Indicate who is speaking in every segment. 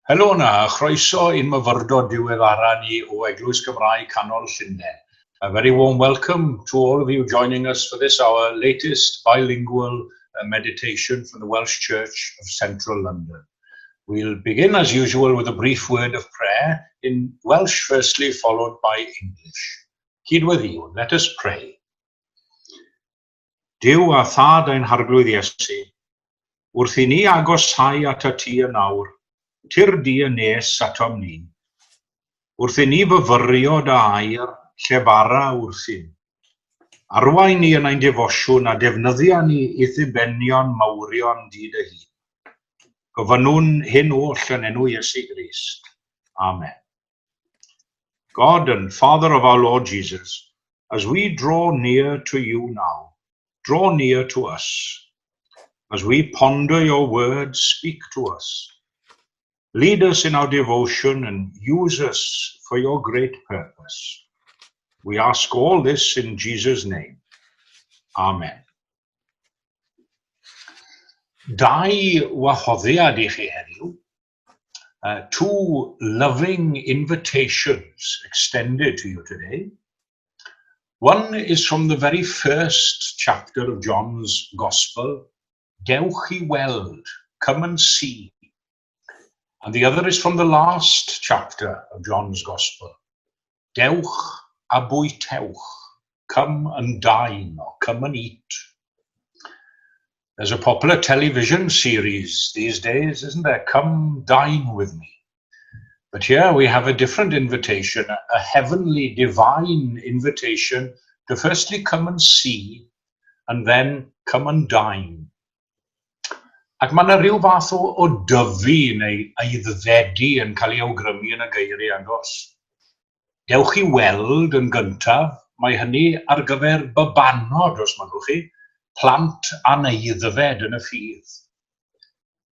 Speaker 1: Helo 'na, a chroeso i'n myfyrdod diweddara ni o Eglwys Gymraeg Canol Llundain. A very warm welcome to all of you joining us for this, our latest bilingual meditation from the Welsh Church of Central London. We'll begin as usual with a brief word of prayer in Welsh firstly, followed by English. Cydweddïwn, let us pray. Duw a Thad ein Harglwydd Iesu, wrth i ni agosáu atat ti yn awr, tyrd di yn nes atom ni. Wrth i ni fyfyrio dy air, llefara wrthym. Arwain ni yn ein defosiwn a defnyddia ni i'th ddibenion mawrion di dy hun. Gofynnwn hyn oll yn enw Iesu Grist. Amen. God and Father of our Lord Jesus, as we draw near to you now, draw near to us. As we ponder your words, speak to us. Lead us in our devotion and use us for your great purpose. We ask all this in Jesus' name. Amen. Dau wahoddiad i chi heddiw. Two loving invitations extended to you today. One is from the very first chapter of John's Gospel, "Dewch i weld," come and see. And the other is from the last chapter of John's Gospel, "Dewch a bwytewch," come and dine or come and eat. There's a popular television series these days, isn't there? "Come Dine with Me." But here we have a different invitation, a heavenly, divine invitation to firstly come and see and then come and dine. Ac mae yna rhyw fath o dyfu neu aeddfedu yn cael ei awgrymu yn y geiriau, yn does? Dewch i weld yn gyntaf, mae hynny ar gyfer babanod, os mynnwch chi, plant anaeddfed yn y ffydd.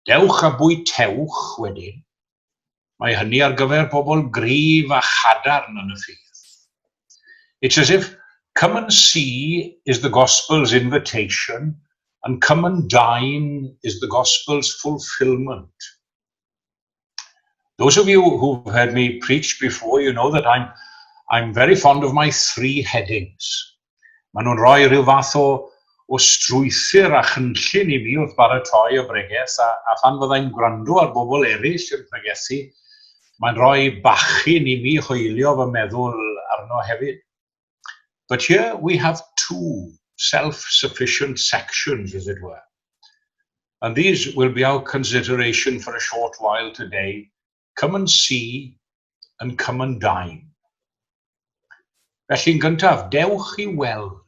Speaker 1: Dewch a bwytewch wedyn, mae hynny ar gyfer pobl gryf a chadarn yn y ffydd. It's as if come and see is the gospel's invitation and come and dine is the gospel's fulfillment. Those of you who've heard me preach before, you know that I'm very fond of my three headings. Maen nhw'n rhoi rhyw fath o strwythur a chynllun i mi wrth baratoi y bregeth, a phan fyddai'n gwrando ar bobl eraill yn pregethu, mae'n rhoi bachyn i mi hoelio fy meddwl arno hefyd. But here we have two self-sufficient sections, as it were. And these will be our consideration for a short while today. Come and see and come and dine. Felly'n gyntaf, dewch i weld.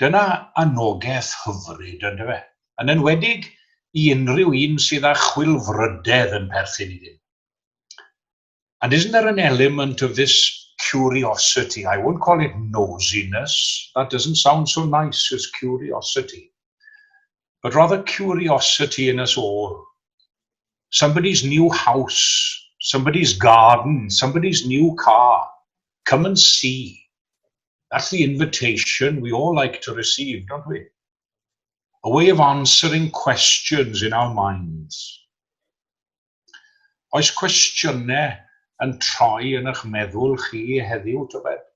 Speaker 1: Dyna anogaeth hyfryd, yndyfe? Yn enwedig i unrhyw un sydd â chwilfrydedd yn perthyn iddyn. And isn't there an element of this curiosity? I won't call it nosiness. That doesn't sound so nice as curiosity. But rather curiosity in us all. Somebody's new house, somebody's garden, somebody's new car. Come and see. That's the invitation we all like to receive, don't we? A way of answering questions in our minds. Oes cwestiynau yn troi yn eich meddwl chi heddiw, tybed?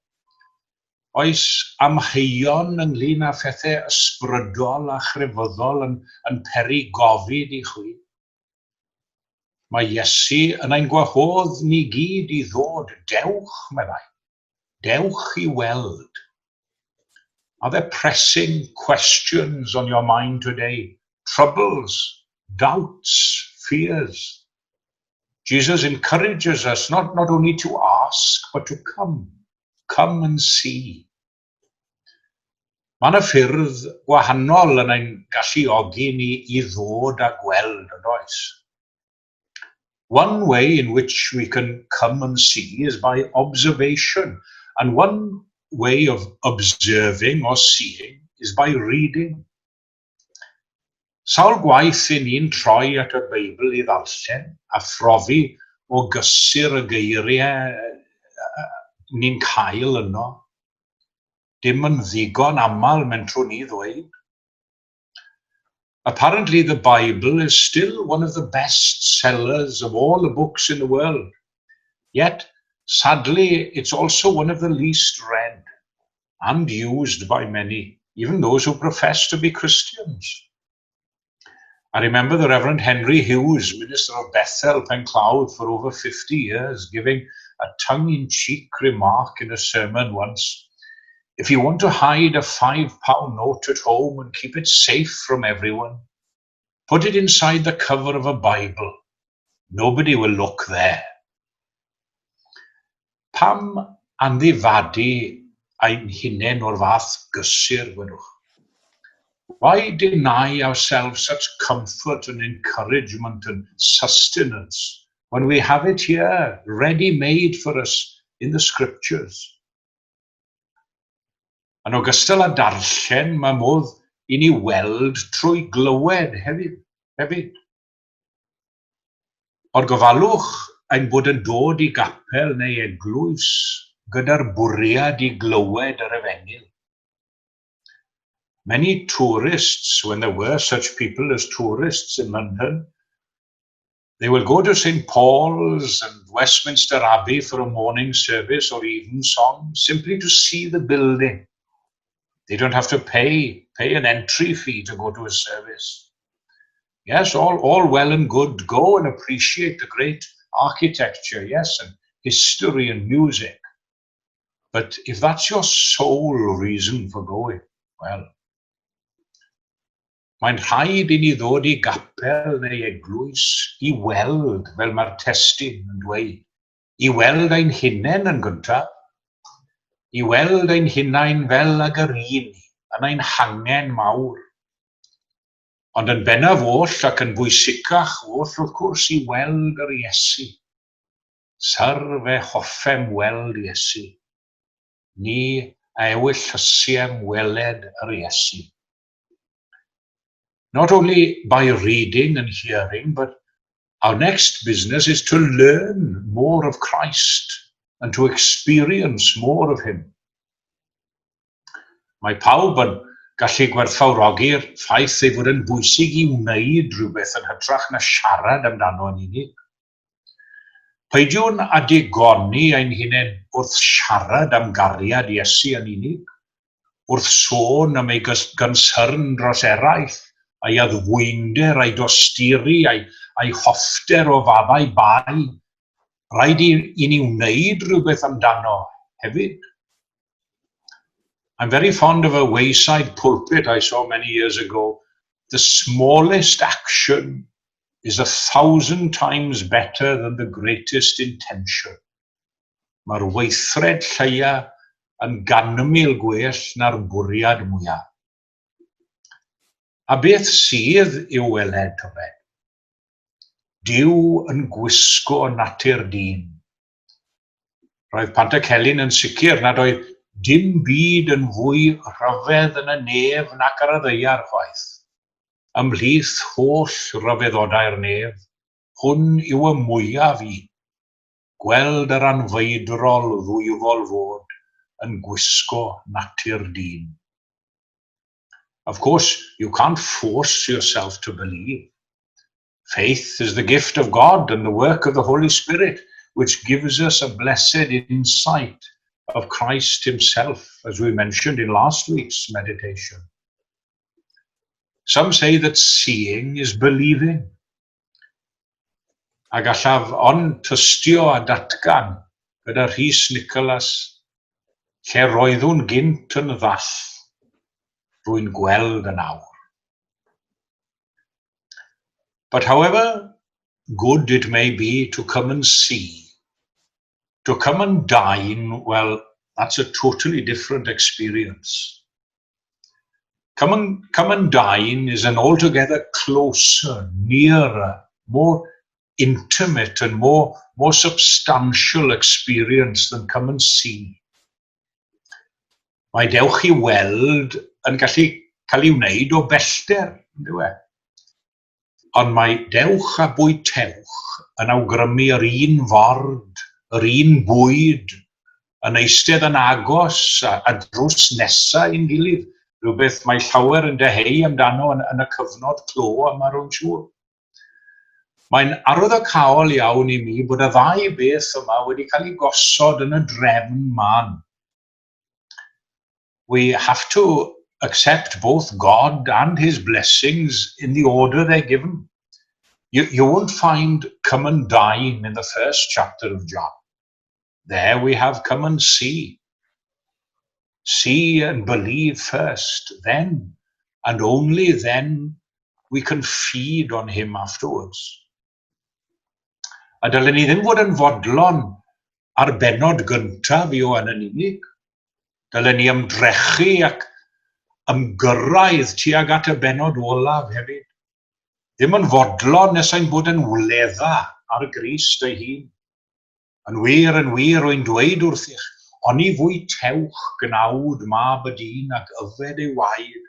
Speaker 1: Oes amheuon ynglyn â phethau ysbrydol a chrefyddol yn peri gofid i chwi? Mae Iesu yn ein gwahodd ni gyd i ddod. "Dewch," meddai. "Dewch i weld." Are there pressing questions on your mind today? Troubles, doubts, fears? Jesus encourages us not only to ask, but to come. Come and see. Mae yna ffyrdd gwahanol yn ein galluogi ni i ddod a gweld, yn does? One way in which we can come and see is by observation. And one way of observing or seeing is by reading. Sawl gwaith i ni'n troi at y Beibl i ddarllen a phrofi o gysur y geiriau ni'n cael yno? Dim yn ddigon aml, mentrwn ni ddweud. Apparently the Bible is still one of the best sellers of all the books in the world. Yet, sadly, it's also one of the least read and used by many, even those who profess to be Christians. I remember the Reverend Henry Hughes, minister of Bethel, Penclawdd, for over 50 years, giving a tongue-in-cheek remark in a sermon once. If you want to hide a £5 note at home and keep it safe from everyone, put it inside the cover of a Bible. Nobody will look there. Pam amddifadu ein hunain o'r fath gysur, gwedwch? Why deny ourselves such comfort and encouragement and sustenance when we have it here, ready-made for us in the Scriptures? Yn ogystal â darllen, mae modd i ni weld trwy glywed hefyd. Hefyd. Ond gofalwch ein bod yn dod i gapel neu eglwys gyda'r bwriad i glywed yr efengyl. Many tourists, when there were such people as tourists in London, they will go to St. Paul's and Westminster Abbey for a morning service or evensong simply to see the building. They don't have to pay an entry fee to go to a service. Yes, all well and good. Go and appreciate the great architecture, yes, and history and music. But if that's your sole reason for going, well, mae'n rhaid i ni ddod i gapel neu eglwys i weld, fel mae'r testun yn dweud, i weld ein hunain yn gyntaf, i weld ein hunain fel ag yr un ni, yn ein hangen mawr. Ond yn bennaf oll ac yn bwysicach oll, wrth gwrs, i weld yr Iesu. Syr, fe hoffem weld Iesu. Ni a ewyllysiem weled yr Iesu. Not only by reading and hearing, but our next business is to learn more of Christ and to experience more of him. Mae pawb yn gallu gwerthfawrogi'r ffaith ei fod yn bwysig i wneud rhywbeth yn hytrach na siarad amdano yn unig. Peidiwn â digoni ein hunain wrth siarad am gariad Iesu yn unig, wrth sôn am ei gynsyrn dros eraill, a'i addfwynder, a'i dosturi, a'i hoffter o faddau bai. Rhaid i ni wneud rhywbeth amdano hefyd. I'm very fond of a wayside pulpit I saw many years ago. The smallest action is 1,000 times better than the greatest intention. Mae'r weithred lleia yn 100,000 gwell na'r bwriad mwyaf. A beth sydd i'w weled, tybed? Duw yn gwisgo natur dyn. Roedd Pantycelyn yn sicr nad oedd dim byd yn fwy rhyfedd yn y nef nac ar y ddaear chwaith. Ymhlith holl ryfeddodau'r nef, hwn yw y mwyaf un. Gweld yr anfeidrol ddwyfol fod yn gwisgo natur dyn. Of course, you can't force yourself to believe. Faith is the gift of God and the work of the Holy Spirit, which gives us a blessed insight of Christ himself, as we mentioned in last week's meditation. Some say that seeing is believing. A gallaf ond tystio a datgan gyda Rhys Nicholas, lle roeddwn gynt yn ddall, rwy'n gweld yn awr. But however good it may be to come and see, to come and dine, well, that's a totally different experience. Come and dine is an altogether closer, nearer, more intimate and more substantial experience than come and see. Mae dewch i weld yn gallu cael ei wneud o bellter, on'd yw e? Ond mae dewch a bwytewch yn awgrymu yr un ford, yr un bwyd, yn eistedd yn agos a drws nesaf i'n gilydd. Rhywbeth mae llawer yn dyheu amdano yn y cyfnod clo yma, rwy'n siŵr. Mae'n arwyddocaol iawn i mi bod y ddau beth yma wedi cael eu gosod yn y drefn mân. We have to accept both God and his blessings in the order they're given. You won't find "come and dine" in the first chapter of John. There we have "come and see". See and believe first, then, and only then, we can feed on him afterwards. A dylen ni ddim fod yn fodlon ar bennod gyntaf Ioan yn unig. Dylen ni ymdrechu ac ymgyrraedd tuag at y bennod olaf hefyd. Ddim yn fodlon nes ein bod yn wledda ar Grist ei hun. Yn wir, yn wir, rwy'n dweud wrthych, oni fwytewch gnawd Mab y Dyn ac yfed ei waed,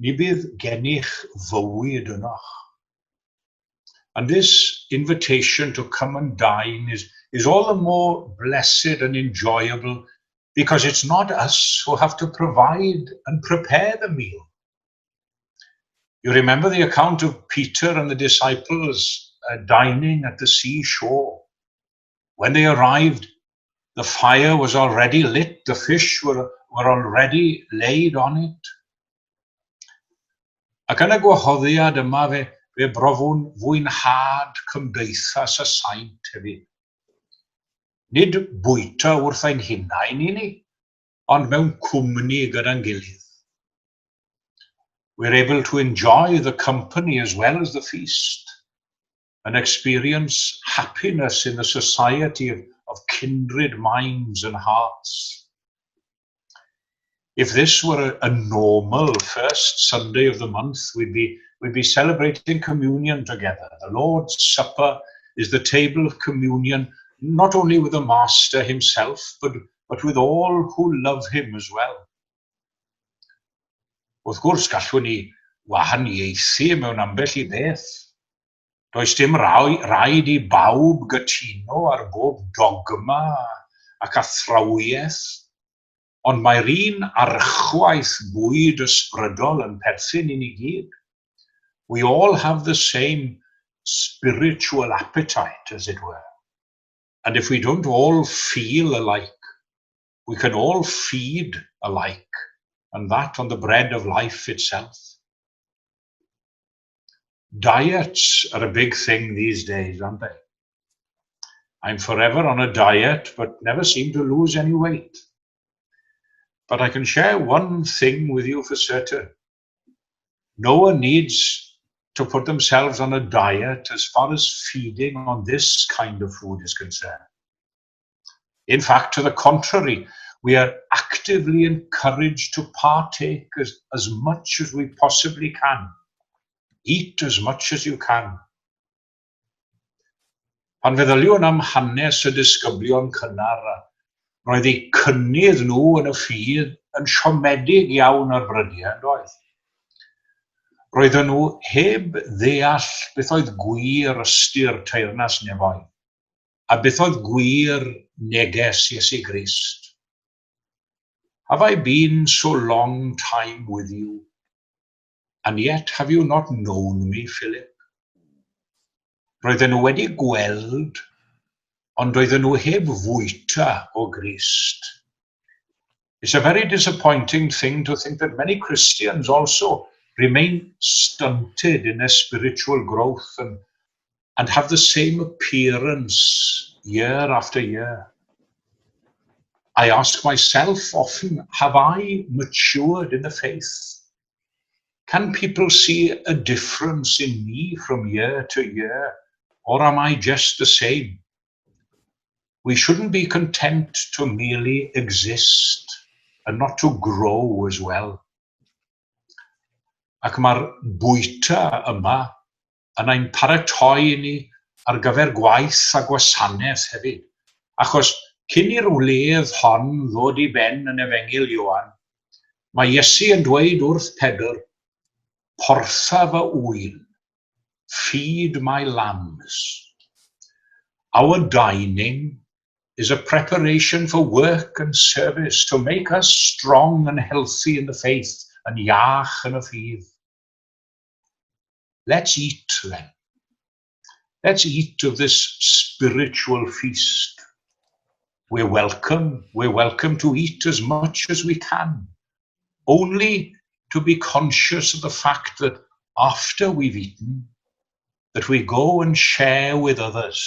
Speaker 1: ni bydd gennych fywyd ynoch. And this invitation to come and dine is all the more blessed and enjoyable because it's not us who have to provide and prepare the meal. You remember the account of Peter and the disciples dining at the seashore. When they arrived, the fire was already lit, the fish were already laid on it. Ac yn y gwahoddiad yma fe brofwn fwynhad cymdeithas y saint hefyd. Nid bwyta wrth ein hunain i ni, ond mewn cwmni gyda'n gilydd. We're able to enjoy the company as well as the feast and experience happiness in the society of kindred minds and hearts. If this were a normal first Sunday of the month, we'd be celebrating communion together. The Lord's Supper is the table of communion, not only with the Master himself, but with all who love him as well. Wrth gwrs, gallwn ni wahaniaethu mewn ambell i beth. Does dim rhaid i bawb gytuno ar bob dogma ac athrawiaeth, ond mae'r un archwaeth bwyd ysbrydol yn perthyn i ni gyd. We all have the same spiritual appetite, as it were. And if we don't all feel alike, we can all feed alike, and that on the bread of life itself. Diets are a big thing these days, aren't they? I'm forever on a diet, but never seem to lose any weight. But I can share one thing with you for certain. No one needs to put themselves on a diet as far as feeding on this kind of food is concerned. In fact, to the contrary, we are actively encouraged to partake as much as we possibly can. Eat as much as you can. Pan feddyliwn am hanes y disgyblion cynnar, roedd eu cynnydd nhw yn y ffydd yn siomedig iawn ar brydiau, yn doedd? Roedden nhw heb ddeall beth oedd gwir ystyr teyrnas nefoedd, a beth oedd gwir neges Iesu Grist. "Have I been so long time with you, and yet have you not known me, Philip?" Roedden nhw wedi gweld, ond doedden nhw heb fwyta o Grist. It's a very disappointing thing to think that many Christians also remain stunted in their spiritual growth and have the same appearance year after year. I ask myself often, have I matured in the faith? Can people see a difference in me from year to year, or am I just the same? We shouldn't be content to merely exist and not to grow as well. Ac mae'r bwyta yma yn ein paratoi ni ar gyfer gwaith a gwasanaeth hefyd. Achos cyn i'r wledd hon ddod i ben yn Efengyl Ioan, mae Iesu yn dweud wrth Pedr, "Portha fy ŵyn, feed my lambs." Our dining is a preparation for work and service to make us strong and healthy in the faith yn iach yn y ffydd. Let's eat then. Let's eat of this spiritual feast. We're welcome. We're welcome to eat as much as we can. Only to be conscious of the fact that after we've eaten, that we go and share with others.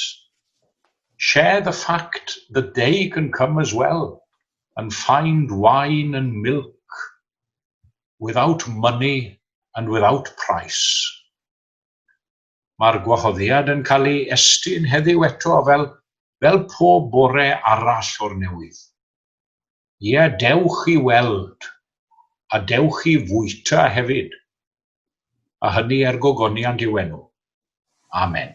Speaker 1: Share the fact that they can come as well and find wine and milk without money and without price. Mae'r gwahoddiad yn cael ei estyn heddiw eto fel pob bore arall o'r newydd. Ie, dewch i weld, a dewch i fwyta hefyd, a hynny er gogoniant i'w enw. Amen.